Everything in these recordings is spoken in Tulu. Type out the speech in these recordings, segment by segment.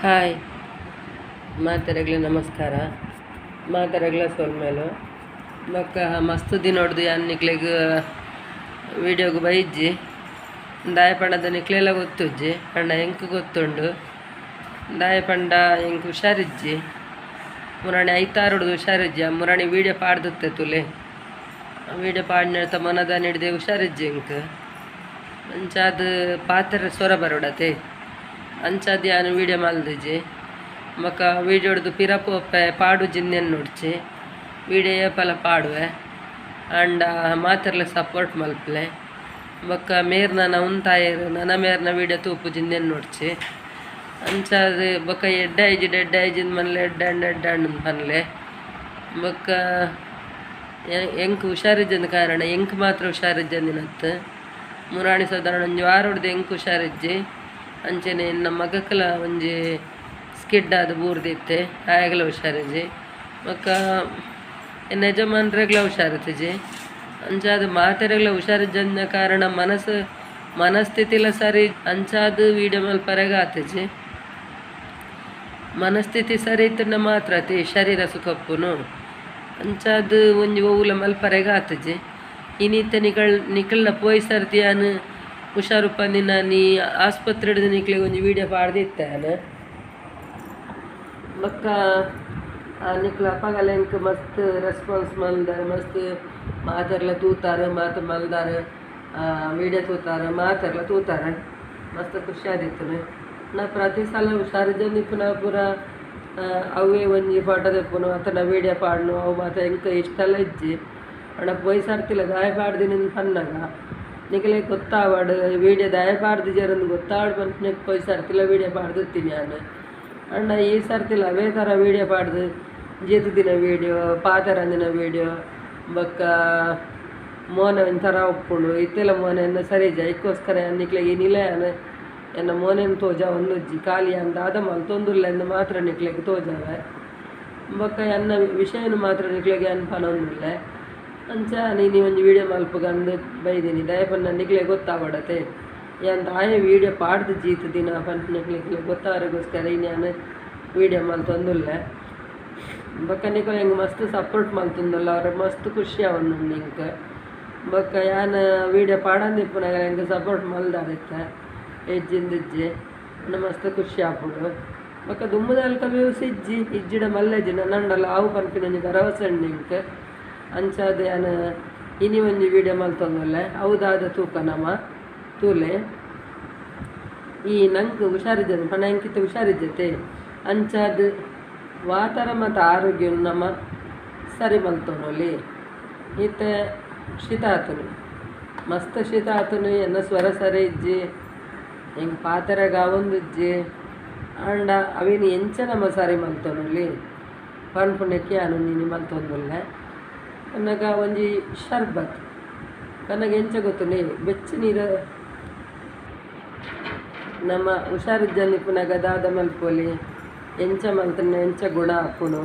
ಹಾಯ್ ಮಾತೆರೆಗ್ಲ ನಮಸ್ಕಾರ. ಮಾತೆರೆಗ್ಲ ಸೊಲ್ಮೆಲು ಬೊಕ್ಕ ಮಸ್ತ್ ದಿನೊಡ್ದು ಯಾನ್ ನಿಕ್ಲೆಗ್ ವೀಡಿಯೋಗು ಬೈಜ್ಜಿ ದಾಯೆ ಪಂಡದ ನಿಕ್ಲೆಲ ಗೊತ್ತುಜ್ಜಿ ಪಂಡ ಎಂಕ್ ಗೊತ್ತುಂಡು. ದಾಯೆ ಪಂಡ ಎಂಕ್ ಹುಷಾರಿಜ್ಜಿ ಮುರಾಣಿ ಐತಾರೊಡ್ದು ಹುಷಾರಿಜ್ಜಿ. ಆ ಮುರಾಣಿ ವೀಡಿಯೋ ಪಾಡ್ದಿತ್ತೆ ತುಲೆ ವೀಡಿಯೋ ಪಾಡ್ನೆತ ಮನದ ಹಿಡ್ದೆ ಹುಷಾರಿಜ್ಜಿ ಎಂಕ್ ಅಂಚಾದ್ ಪಾತೆರ ಸ್ವರ ಬರೋಡತೆ ಅಂಚಾದ್ ಯಾನ್ ವೀಡಿಯೋ ಮಲ್ದಿಜಿ. ಬೊಕ್ಕ ವೀಡಿಯೋಡ್ದು ಪಿರ ಪೋಪೆ ಪಾಡು ಜಿನ್ನೆನ್ ನೋಡ್ಚಿ ವೀಡಿಯೋ ಏಪಲ ಪಾಡುವೆ ಆಂಡ ಮಾತೆರ್ಲ ಸಪೋರ್ಟ್ ಮಲ್ಪಲೆ. ಬೊಕ್ಕ ಮೇರ್ ನನ ಉಂತಾಯೆರ್ ನನ ಮೇರ್ನ ವೀಡಿಯೋ ತೂಪು ಜಿನ್ನೆನ್ ನೋಡ್ಚಿ ಅಂಚಾದ್ ಬೊಕ್ಕ ಎಡ್ಡೆ ಆಯ್ಜಿ ಎಡ್ಡೆ ಆಯ್ಜಿಂದ್ ಪನ್ಲೆ ಎಡ್ಡೆ ಆಂಡ್ ಎಡ್ಡೆ ಆಂಡ್ ಪನ್ಲೆ. ಬೊಕ್ಕ ಎಂಕ್ ಹುಷಾರಿಜ್ಜಂದ ಕಾರಣ ಎಂಕ್ ಮಾತ್ರ ಹುಷಾರಿಜ್ಜಂದಿನತ್ತು ಮುರಾಣಿ ಸಾಧಾರಣ ಒಂಜಿ ವಾರೊಡ್ದು ಎಂಕ್ ಹುಷಾರಿಜ್ಜಿ. ಅಂಚನೆ ಎನ್ನ ಮಗಕ್ಲ ಒಂಜಿ ಸ್ಕಿಡ್ ಆದ್ ಬೂರ್ದಿತ್ತೆ ಆಯಗ್ಲ ಹುಷಾರಿಜ್ಜಿ. ಬೊಕ್ಕ ಎನ್ನ ಯಜಮಾನ್ರೆಗ್ಲ ಹುಷಾರಿತ್ತಿಜಿ. ಅಂಚಾದ್ ಮಾತೆರೆಗ್ಲ ಹುಷಾರಿಜ್ಜಂದಿನ ಕಾರಣ ಮನಸ್ಸು ಮನಸ್ಥಿತಿಲ ಸರಿ ಅಂಚಾದ್ ವೀಡಿಯೋ ಮಲ್ಪರೆಗ್ ಆತಿಜಿ. ಮನಸ್ಥಿತಿ ಸರಿ ಇತ್ತುಂಡ ಮಾತ್ರ ಅತಿ ಶರೀರ ಸುಖಪ್ಪುನು ಅಂಚಾದ್ ಒಂಜಿ ಒವ್ಲ ಮಲ್ಪರೆಗ್ ಆತಿಜಿ. ಇನಿತ ನಿಕಲ್ ನಿಕಲ್ನ ಪೋಯಿ ಸರ್ತಿ ಯಾನ್ ಹುಷಾರುಪ್ಪಂದಿನ ನೀ ಆಸ್ಪತ್ರೆಡ್ ನಿಕ್ಲೆಗ್ ಒಂಜಿ ವೀಡಿಯೋ ಪಾಡ್ದಿತ್ತೆ ಯಾನ್. ಬೊಕ್ಕ ನಿಕ್ಲ್ ಅಪಗಲ ಎಂಕ್ ಮಸ್ತ್ ರೆಸ್ಪಾನ್ಸ್ ಮಲ್ದಾರ್ ಮಸ್ತ್ ಮಾತೆರ್ಲ ತೂತಾರ್ ಮಾತ ಮಲ್ದಾರ್ ವೀಡಿಯೋ ತೂತಾರ್ ಮಾತೆರ್ಲ ತೂತಾರ್ ಮಸ್ತ್ ಖುಷಿ ಆದಿತ್ತುಂಡು. ನಾ ಪ್ರತಿ ಸಲ ಹುಷಾರಿಜ್ಜಂದಿಪ್ಪುನ ಪೂರ ಅವೇ ಒಂಜಿ ಫೋಟೋ ದೆಪ್ಪುನು ಅತ್ತಂಡ ವೀಡಿಯೋ ಪಾಡ್ನು ಅವು ಮಾತ ಎಂಕ್ ಇಷ್ಟಲ ಇಜ್ಜಿ. ಆಂಡ ಪೋಯಿ ಸರ್ತಿಲ ದಾಯೆ ಪಾಡ್ದಿನಿ ಪನ್ನಗ ನಿಕ್ಲೆಗ್ ಗೊತ್ತಾವಡ್ ವೀಡಿಯೋ ದಾಯೆ ಪಾಡ್ದಿಜೆರ್ ಗೊತ್ತಾವಡ್ ಪನ್ಪಿನಕ್ ಪೋಯಿ ಸರ್ತಿಲ ವೀಡಿಯೋ ಪಾಡ್ದಿತ್ತೀನಿ ಯಾನ್. ಆಂಡ ಈ ಸರ್ತಿಲ ಅವೇ ಥರ ವೀಡಿಯೋ ಪಾಡ್ದು ಜೇತುದಿನ ವೀಡಿಯೋ ಪಾತೆರಂದಿನ ವೀಡಿಯೋ ಬೊಕ್ಕ ಮೋನೆ ಒಂಥರ ಉಪ್ಪುಂಡು ಇತ್ತೆಲ ಮೋನೆ ಸರಿ ಇಜ್ಜಿ. ಐಕ್ಕೋಸ್ಕರ ಯಾನ್ ನಿಕ್ಲೆಗ್ ಇನಿಲ ಯಾನ್ ಎನ್ನ ಮೋನೆನ್ ತೋಜಾವೊಂದುಜ್ಜಿ ಖಾಲಿ ಯಾನ್ ದಾದ ಮಲ್ತೊಂದುಲ್ಲೆ ಅಂದ್ ಮಾತ್ರ ನಿಕ್ಲೆಗ್ ತೋಜಾವೆ. ಬೊಕ್ಕ ಎನ್ನ ವಿಷಯನ್ ಮಾತ್ರ ನಿಕ್ಲೆಗ್ ಯಾನ್ ಪನೊಂದುಲ್ಲೆ. ಅಂಚ ಇನಿ ಒಂಜಿ ವೀಡಿಯೋ ಮಲ್ಪುಗಂದ್ ಬೈದಿನಿ ದಾಯೆ ಪಂಡ ನಿಕ್ಲೆಗ್ ಗೊತ್ತಾವಡತೆ ಯಾನ್ ದಾಯೆ ವೀಡಿಯೋ ಪಾಡ್ದು ಜೀತ್ ದಿನ ಪನ್ಪಿನ ಗೊತ್ತಾವರೆಗೋಸ್ಕರ ಇನಿ ಯಾನ್ ವೀಡಿಯೋ ಮಲ್ತೊಂದುಲ್ಲೆ. ಬೊಕ್ಕ ನಿಕುಲು ಎಂಕ್ ಮಸ್ತ್ ಸಪೋರ್ಟ್ ಮಲ್ತೊಂದುಲ್ಲ ಅವ್ರೆ ಮಸ್ತ್ ಖುಷಿ ಆವೊಂದುಂಡು ಎಂಕ್. ಬೊಕ್ಕ ಯಾನ್ ವೀಡಿಯೋ ಪಾಡಂದಿಪ್ಪುನಗ ಎಂಕ್ ಸಪೋರ್ಟ್ ಮಲ್ದಾರಿತ್ತೆ ಇಜ್ಜಿಂದಿಜ್ಜಿ ಮಸ್ತ್ ಖುಷಿ ಆಪುಂಡು. ಬೊಕ್ಕ ದುಂಬುದಲ್ಕ ವ್ಯೂಸ್ ಇಜ್ಜಿ ಇಜ್ಜಿಡ ಮಲ್ಲೆಜ್ಜಿ ನನ್ನಂಡಲ ಆವು ಪನ್ಪಿನ ಒಂಜಿ ಭರವಸೆ ಉಂಡು ಎಂಕ್. ಅಂಚಾದ್ ಯಾನ್ ಇನಿ ಒಂಜಿ ವೀಡಿಯೋ ಮಲ್ತೊಂದುಲ್ಲೆ ಅವು ದಾದ ತೂಕ ನಮ ತೂಲೆ. ಈ ನಂಕ್ ಹುಷಾರಿಜ್ಜಂದ್ ಪಂಡ ಎಂಕಿತ್ತೆ ಹುಷಾರಿಜ್ಜತೆ ಅಂಚಾದ್ ವಾತರ ಮಾತ ಆರೋಗ್ಯ ನಮ ಸರಿ ಮಲ್ತೊನೊಲಿ. ಇತ್ತೆ ಶೀತ ಆತುಂಡು ಮಸ್ತ್ ಶೀತ ಆತುಂಡು ಎನ್ನ ಸ್ವರ ಸರಿ ಇಜ್ಜಿ ಎಂಕ್ ಪಾತೆರಗ್ ಆವೊಂದಿಜ್ಜಿ. ಆಂಡ ಅವೆನ್ ಎಂಚ ನಮ ಸರಿ ಮಲ್ತೊನೊಲಿ ಪನ್ಪುನೆಕ್ ಯಾನ್ ಒಂಜಿ ಮಲ್ತೊಂದುಲ್ಲೆ. ಪನ್ನಗ ಒಂಜಿ ಶರ್ಬತ್ ಪನ್ನಗ ಎಂಚ ಗೊತ್ತುಂಡೆ ಬೆಚ್ಚ ನೀರು ನಮ್ಮ ಹುಷಾರಿಜ್ಜಂದಿಪ್ಪುನಗ ದಾದ ಮಲ್ಪೊಲಿ ಎಂಚ ಮಲ್ತುಂಡ ಎಂಚ ಗುಣ ಆಪುಂಡು.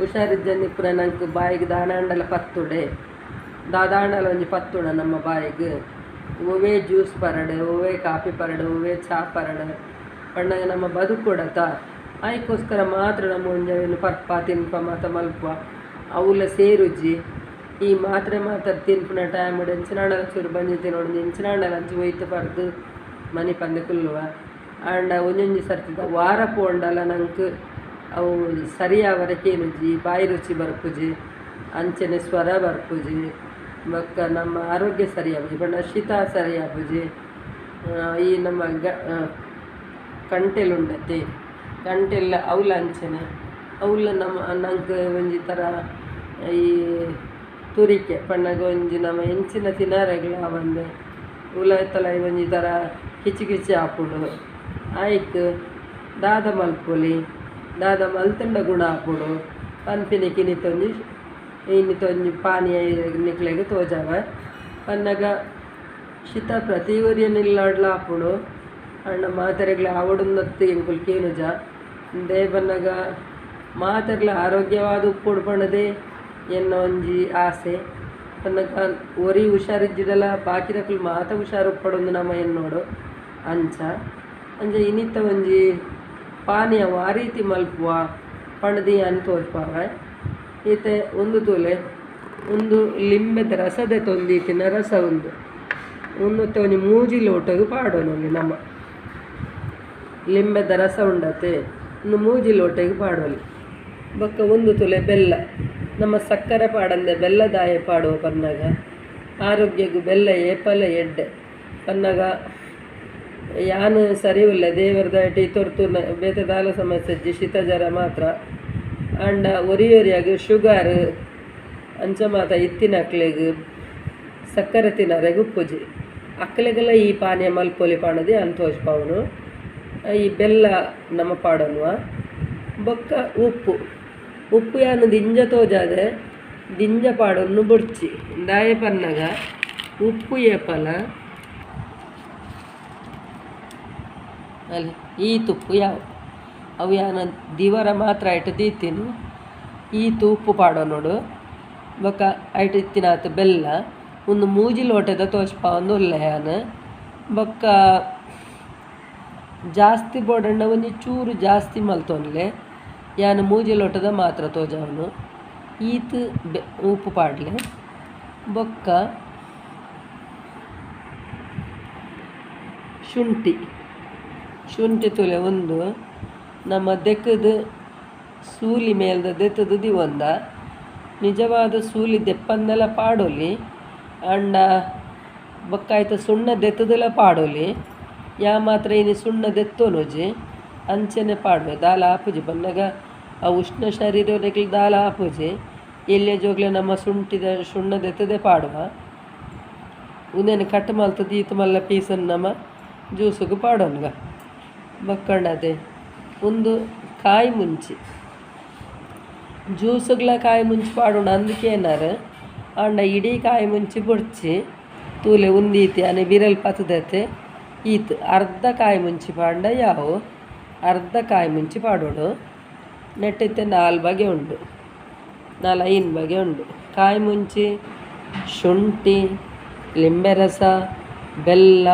ಹುಷಾರಿಜ್ಜಂದಿಪ್ಪುನ ನಂಕ್ ಬಾಯಿಗ್ ದಾದಾಂಡಲ ಪತ್ತುಡೆ ದಾದಾಂಡಲ ಒಂಜಿ ಪತ್ತುಡ ನಮ್ಮ ಬಾಯಿಗ್ ಒವ್ವೇ ಜ್ಯೂಸ್ ಪರಡು ಒವ್ವೇ ಕಾಫಿ ಪರಡು ಒವ್ವೇ ಚಾ ಪರಡು ಪನ್ನಗ ನಮ್ಮ ಬದುಕೊಡತ ಐಕ್ಕೋಸ್ಕರ ಮಾತ್ರ ನಮ್ಮ ಒಂಜಿ ಅವೆನ್ ಪರ್ಪ ತಿನ್ಪ ಮಾತ ಮಲ್ಪ ಅವುಲ ಸೇರುಜಿ. ಈ ಮಾತ್ರೆ ಮಾತ್ರ ತಿನ್ಪುನ ಟೈಮ್ ಎಂಚಿನಾಂಡಲ ಚೂರು ಬಂಜಿ ತಿನ್ನೋಡು ಎಂಚಿನಾಂಡಲ ಅಂಚ ಒಯ್ತು ಪರ್ದು ಮನಿಪಂದೆ ಕುಲ್ಲುವ. ಆಂಡ ಒಂಜೊಂಜಿ ಸರ್ತಿ ವಾರ ಪೋಂಡಲ ನಂಕ್ ಅವು ಸರಿ ಆವರೆ ಕೇನುಜಿ ಬಾಯಿ ರುಚಿ ಬರ್ಪುಜಿ ಅಂಚನೆ ಸ್ವರ ಬರ್ಪುಜಿ ಬೊಕ್ಕ ನಮ್ಮ ಆರೋಗ್ಯ ಸರಿ ಆಪುಜಿ ಪಂಡ ಶೀತ ಸರಿ ಆಪುಜಿ. ಈ ನಮ್ಮ ಕಂಟೆಲ್ ಉಂಡತೆ ಕಂಟೆಲ್ ಅವ್ಲ ಅಂಚನೆ ಅವ್ಲ ನಮ್ಮ ನಂಕ್ ಒಂಜಿ ಥರ ಈ ತುರಿಕೆ ಪನ್ನಗ ಒಂಜಿ ನಮ ಎಂಚಿನ ತಿನರೆಗ್ಲ ಆವಂದೆ ಉಲಾಯ್ತಲ ಒಂಜಿ ಥರ ಕಿಚಿ ಕಿಚಿ ಆಪುಂಡು. ಐಕ್ ದಾದ ಮಲ್ಪೊಲಿ ದಾದ ಮಲ್ತುಂಡ ಗುಣ ಆಪುಂಡು ಪನ್ಪಿನೆಕ್ ಇನಿತ ಒಂಜಿ ಇನ್ನಿತ ಒಂಜಿ ಪಾನೀಯ ನಿಕ್ಲೆಗ್ ತೋಜಾವೆ. ಪನ್ನಗ ಶೀತ ಪ್ರತಿ ಒರಿಯನ ಇಲ್ಲಡ್ಲ ಆಪುಂಡು ಆಂಡ ಮಾತೆರೆಗ್ಲ ಆವೊಡುಂದತ್ತ್ ಎಂಕುಲು ಕೇನುಜ. ದಾಯೆ ಪನ್ನಗ ಮಾತೆರ್ಲ ಆರೋಗ್ಯವಾದ್ ಉಪ್ಪೊಡು ಪಂಡುದೇ ಎನ್ನ ಒಂಜಿ ಆಸೆ. ಪನ್ನಗ ಒರಿ ಹುಷಾರಿಜ್ಜಿಡಲ ಬಾಕಿದಕುಲು ಮಾತ ಹುಷಾರು ಉಪ್ಪೊಡುಂದು ನಮ ಎನ್ನೋಡು. ಅಂಚ ಅಂಚ ಇನಿತ ಒಂಜಿ ಪಾನೀಯ ಆ ರೀತಿ ಮಲ್ಪುವ ಪಂಡ್ದ್ ಯಾನ್ ತೋಜ್ಪಾವೆ. ಇತ್ತೆ ಉಂದು ತೂಲೆ ಉಂದು ಲಿಂಬೆದ ರಸ ದೆತೊಂದಿತ್ತಿನ ರಸ ಉಂದು ಉಂದೆತ್ತ ಒಂಜಿ ಮೂಜಿ ಲೋಟಗ್ ಪಾಡೊನೊಲಿ ನಮ. ಲಿಂಬೆದ ರಸ ಉಂಡತೆ ಉಂದು ಮೂಜಿ ಲೋಟಗ್ ಪಾಡೊಲಿ. ಬೊಕ್ಕ ಉಂದು ತೂಲೆ ಬೆಲ್ಲ ನಮ್ಮ ಸಕ್ಕರೆ ಪಾಡಂದೆ ಬೆಲ್ಲ ದಾಯೆ ಪಾಡುವ ಪನ್ನಗ ಆರೋಗ್ಯಗ್ ಬೆಲ್ಲ ಏಪಲ ಎಡ್ಡೆ ಪನ್ನಗ ಯಾನ್ ಸರಿ ಉಲ್ಲೆ ದೇವರ ದಯೆಟ್ ಇತೊರ್ತು ಬೇತೆ ದಾಲ ಸಮಸ್ಯೆ ಇಜ್ಜಿ ಶೀತ ಜ್ವರ ಮಾತ್ರ. ಆಂಡ ಒರಿ ಒರಿಯಾಗ್ ಶುಗರ್ ಅಂಚ ಮಾತ ಇತ್ತಿನಕ್ಲೆಗ್ ಸಕ್ಕರೆ ತಿನರೆಗ್ ಉಪ್ಪುಜಿ ಅಕ್ಲೆಗೆಲ್ಲ ಈ ಪಾನೀಯ ಮಲ್ಪೊಲಿ ಪಂಡ್ದ್ ಯಾನ್ ತೋಜ್ಪಾವುನು. ಈ ಬೆಲ್ಲ ನಮ ಪಾಡೊನುವ. ಬೊಕ್ಕ ಉಪ್ಪು ಉಪ್ಪು ಯಾನ್ ದಿಂಜ ತೋಜಾದೆ ದಿಂಜ ಪಾಡೊನ್ನು ಬೊಡ್ಚಿ ದಾಯೆ ಪನ್ನಗ ಉಪ್ಪು ಏಪಲ ಅಲ್ಲ ಈ ತುಪ್ಪು ಯಾವ ಅವು ಯಾನ್ ದಿವರ ಮಾತ್ರ ಐಟ್ ದೀತೀನಿ. ಈ ಉಪ್ಪು ಪಾಡೊನೊಡು. ಬೊಕ್ಕ ಐಟ್ ಇತ್ತಿನಾತ್ ಬೆಲ್ಲ ಉಂದು ಮೂಜಿ ಲೋಟದ ತೋಜ್ಪಾವೊಂದು ಉಲ್ಲೆ ಯಾನ್. ಬೊಕ್ಕ ಜಾಸ್ತಿ ಬೋಡಂಡ ಒಂಜಿ ಚೂರು ಜಾಸ್ತಿ ಮಲ್ತೊನ್ಲೆ ಯಾನ್ ಮೂಜಿ ಲೋಟದ ಮಾತ್ರ ತೋಜಾವುನು. ಈತ್ ಉಪ್ಪು ಪಾಡ್ಲೆ. ಬೊಕ್ಕ ಶುಂಠಿ ಶುಂಠಿ ತೂಲೆ ಉಂದು ನಮ್ಮ ದೆಕ್ಕದು ಸೂಲಿ ಮೇಲ್ದ ದೆತ್ತದು ದಿವೊಂದ ನಿಜವಾದ ಸೂಲಿ ದೆಪ್ಪಂದೆಲ ಪಾಡೊಲಿ. ಆಂಡ ಬೊಕ್ಕ ಐತ ಸುಣ್ಣ ದೆತ್ತದೆಲ ಪಾಡೊಲಿ. ಯಾ ಮಾತ್ರ ಇನಿ ಸುಣ್ಣ ದೆತ್ತೊನೊಜಿ ಅಂಚನೆ ಪಾಡುವೆ ದಾಲ ಆಪುಜಿ ಪನ್ನಗ ಆ ಉಷ್ಣ ಶರೀರದಕ್ಲೆ ದಾಲ ಆಪುಜಿ. ಎಲ್ಯ ಜೋಕ್ಲೆ ನಮ್ಮ ಶುಂಠಿದ ಸುಣ್ಣ ದೆತ್ತದೇ ಪಾಡುವ. ಉಂದೆನ್ ಕಟ್ ಮಲ್ತುದು ಈತ್ ಮಲ್ಲ ಪೀಸನ್ ನಮ ಜ್ಯೂಸುಗು ಪಾಡೊನ್ಗ. ಬೊಕ್ಕಂಡತೆ ಉಂದು ಕಾಯಿ ಮುಂಚಿ ಜ್ಯೂಸುಗ್ಲ ಕಾಯಿ ಮುಂಚಿ ಪಾಡೋಣ ಅಂದಕೇನಾರು. ಆಂಡ ಇಡೀ ಕಾಯಿ ಮುಂಚಿ ಬೊಡ್ಚಿ ತೂಲೆ ಉಂದೀತಿ ಅನೆ ಬಿರಲ್ ಪತ್ತದತೆ ಈತ್ ಅರ್ಧ ಕಾಯಿ ಮುಂಚಿ ಪಾಂಡ ಯಾವು ಅರ್ಧ ಕಾಯಿ ಮುಂಚಿ ಪಾಡೋಡು. ನೆಟ್ಟಿತ್ತೆ 4 ಬಗೆ ಉಂಡು, 4 5 ಬಗೆ ಉಂಡು. ಕಾಯಿ ಮುಂಚಿ, ಶುಂಠಿ, ಲಿಂಬೆ ರಸ, ಬೆಲ್ಲ,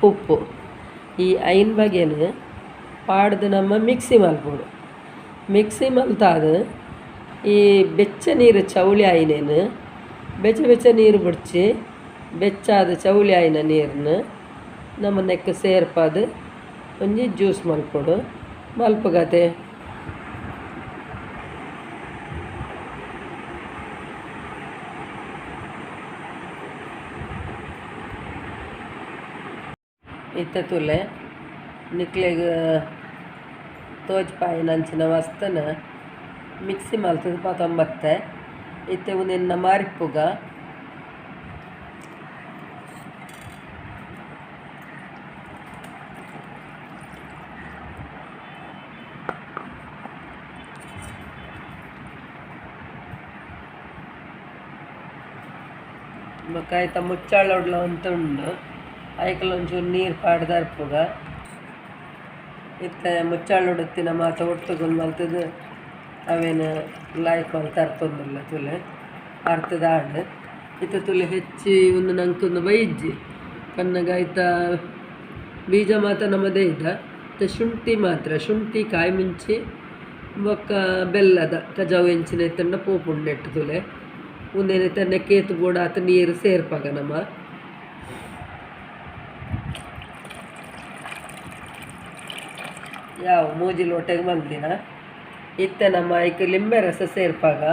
ಉಪ್ಪು ಈ 5 ಬಗೆನ ಪಾಡ್ದು ನಮ್ಮ ಮಿಕ್ಸಿ ಮಲ್ಪೊಡು. ಮಿಕ್ಸಿ ಮಲ್ತಾದ್ ಈ ಬೆಚ್ಚ ನೀರು ಚೌಳಿ ಆಯಿನೇನು ಬೆಚ್ಚ ಬೆಚ್ಚ ನೀರು ಬುಡ್ಚಿ ಬೆಚ್ಚಾದ ಚೌಳಿ ಆಯಿನ ನೀರನ್ನು ನಮ್ಮ ನೆಕ್ ಸೇರ್ಪಾದು ಒಂಜಿ ಜ್ಯೂಸ್ ಮಲ್ಪೊಡು. ಮಲ್ಪುಗತೆ ಇತ್ತೆ ತೂಲೆ ನಿಕ್ಲೆಗ್ ತೋಜ್ಪಾಯಿನ ಅಂಚಿನ ವಸ್ತುನ ಮಿಕ್ಸಿ ಮಲ್ತುದು ಪತೊಂಬತ್ತೆ. ಇತ್ತೆ ಉಂದೆನ್ನ ಮಾರಿಪ್ಪುಗ. ಬೊಕ್ಕ ಐತ ಮುಚ್ಚಾಳೊಡ್ಲ ಅಂತ ಉಂಡು ಐಕಲ್ ಒಂಚೂರು ನೀರು ಪಾಡ್ದು ಅರ್ಪುಗ. ಇತ್ತೆ ಮುಚ್ಚಾಳೊಡುತ್ತಿನ ಮಾತ ಒಟ್ಟುಗೊಂದು ಮಲ್ತುದು ಅವೇನು ಲಾಯ್ಕ್ ಮಲ್ತ್ ಅರ್ತೊಂದುಲ್ಲ ತೂಲೆ ಅರ್ತದ ಆಂಡ್. ಇತ್ತೆ ತೂಲೆ ಹೆಚ್ಚಿ ಉಂದು ನಂಕೊಂದು ಬೈಜ್ಜಿ ಪನ್ನಗ ಐತ ಬೀಜ ಮಾತ ನಮ್ಮದೇ ಇದ್ದ. ಇತ್ತೆ ಶುಂಠಿ ಮಾತ್ರ ಶುಂಠಿ ಕಾಯಿ ಮುಂಚಿ ಬೊಕ್ಕ ಬೆಲ್ಲದ ಕಜಾವು ಎಂಚಿನ ಇತ್ತಂಡ ಪೋಪುಂಡು ನೆಟ್ಟು ತೂಲೆ. ಉಂದೇನಿತ್ತೆ ನೆಕ್ಕೇತು ಬೋಡಾತ್ ನೀರು ಸೇರ್ಪಾಗ ನಮ್ಮ. ಯಾವ ಮೂಜಿ ಲೋಟೆಗೆ ಮಲ್ದಿನ. ಇತ್ತೆ ನಮ್ಮ ಐಕ್ ಲಿಂಬೆ ರಸ ಸೇರ್ಪಾಗ.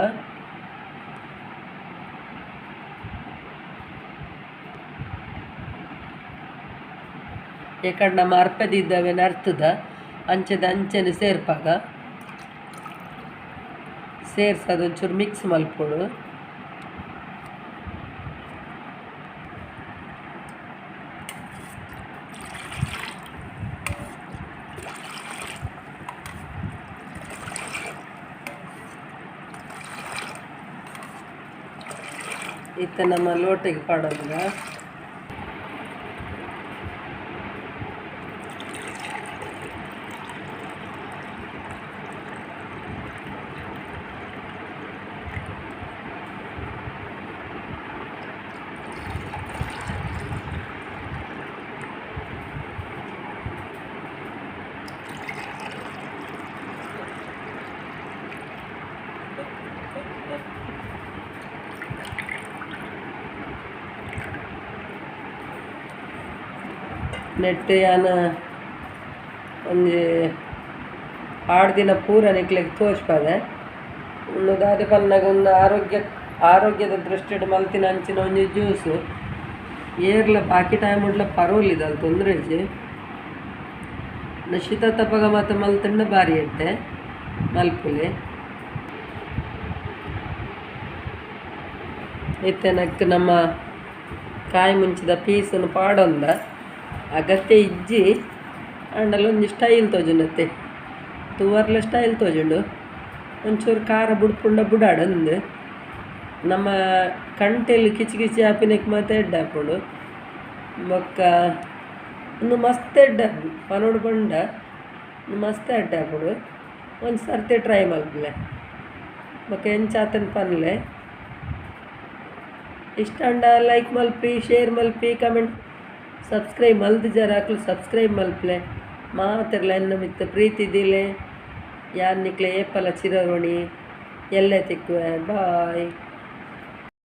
ಏಕಂಡ ನಮ್ಮ ಅರ್ಪದಿದ್ದವೇನು ಅರ್ತದ ಅಂಚೆದ ಅಂಚೆನೆ ಸೇರ್ಪಾಗ. ಸೇರ್ಸದು ಒಂಚೂರು ಮಿಕ್ಸ್ ಮಲ್ಪೊಡು. ಇತ್ತೆ ನಮ್ಮ ಲೋಟೆಗೆ ಪಾಡೋದ. ನೆಟ್ ಯಾನ್ ಒಂಜಿ ಪಾಡ್ದಿನ ಪೂರ ನಿಕ್ಲೆಗ್ ತೋಜ್ಪಾದೆ. ಉಂದು ದಾದ ಪನ್ನಗ ಉಂದು ಆರೋಗ್ಯದ ದೃಷ್ಟಿಡ್ ಮಲ್ತಿನ ಅಂಚಿನ ಒಂಜಿ ಜ್ಯೂಸ್. ಏರ್ಲ ಬಾಕಿ ಟೈಮ್ ಉಡ್ಲ ಪರೋಲಿ ದಾಲ ತೊಂದರೆ ಇಜ್ಜಿ. ಶೀತ ತಪಗ ಮಾತ ಮಲ್ತುಂಡ ಬಾರಿ ಎಡ್ಡೆ ಮಲ್ಪುಲೆ. ಇತ್ತೆ ನೆಕ್ಕ್ ನಮ್ಮ ಕಾಯಿ ಮುಂಚಿದ ಪೀಸನ್ನು ಪಾಡೊಂದ ಅಗತ್ಯ ಇಜ್ಜಿ ಆಂಡಲ ಒಂಜಿ ಸ್ಟೈಲ್ ತೋಜುಂಡತ್ತೆ, ತೂವರ್ಲ ಸ್ಟೈಲ್ ತೋಜುಂಡು. ಒಂಚೂರು ಖಾರ ಬುಡ್ಪುಂಡ ಬುಡಾಡ್ ಅಂದ್. ನಮ್ಮ ಕಂಟೆಲ್ ಕಿಚಿ ಕಿಚಿ ಆಪಿನಕ್ ಮಾತ ಎಡ್ಡೆ ಆಪುಂಡು. ಬೊಕ್ಕ ಉಂದು ಮಸ್ತ್ ಎಡ್ಡೆ ಆಪುಂಡು ಪನೊಡು ಪಂಡ ಮಸ್ತ್ ಎಡ್ಡೆ ಆಪುಂಡು. ಒಂಜಿ ಸರ್ತಿ ಟ್ರೈ ಮಲ್ಪುಲೆ ಬೊಕ್ಕ ಎಂಚಾತನ್ ಪನ್ಲೆ. ಇಷ್ಟ ಆಂಡ ಲೈಕ್ ಮಲ್ಪಿ, ಶೇರ್ ಮಲ್ಪಿ, ಕಮೆಂಟ್, ಸಬ್ಸ್ಕ್ರೈಬ್ ಮಲ್ದಿಜಾರ ಅಕ್ಲು ಸಬ್ಸ್ಕ್ರೈಬ್ ಮಲ್ಪಲೆ. ಮಾತೆರ್ಲ ಎನ್ನ ಮಿತ್ತ ಪ್ರೀತಿ ದಿಲೆ. ಯಾನ್ ನಿಕ್ಲೆ ಏಪಲ ಚಿರಋಣಿ. ಎಲ್ಲೆ ತಿಕ್ಕುವೆ. ಬಾಯ್.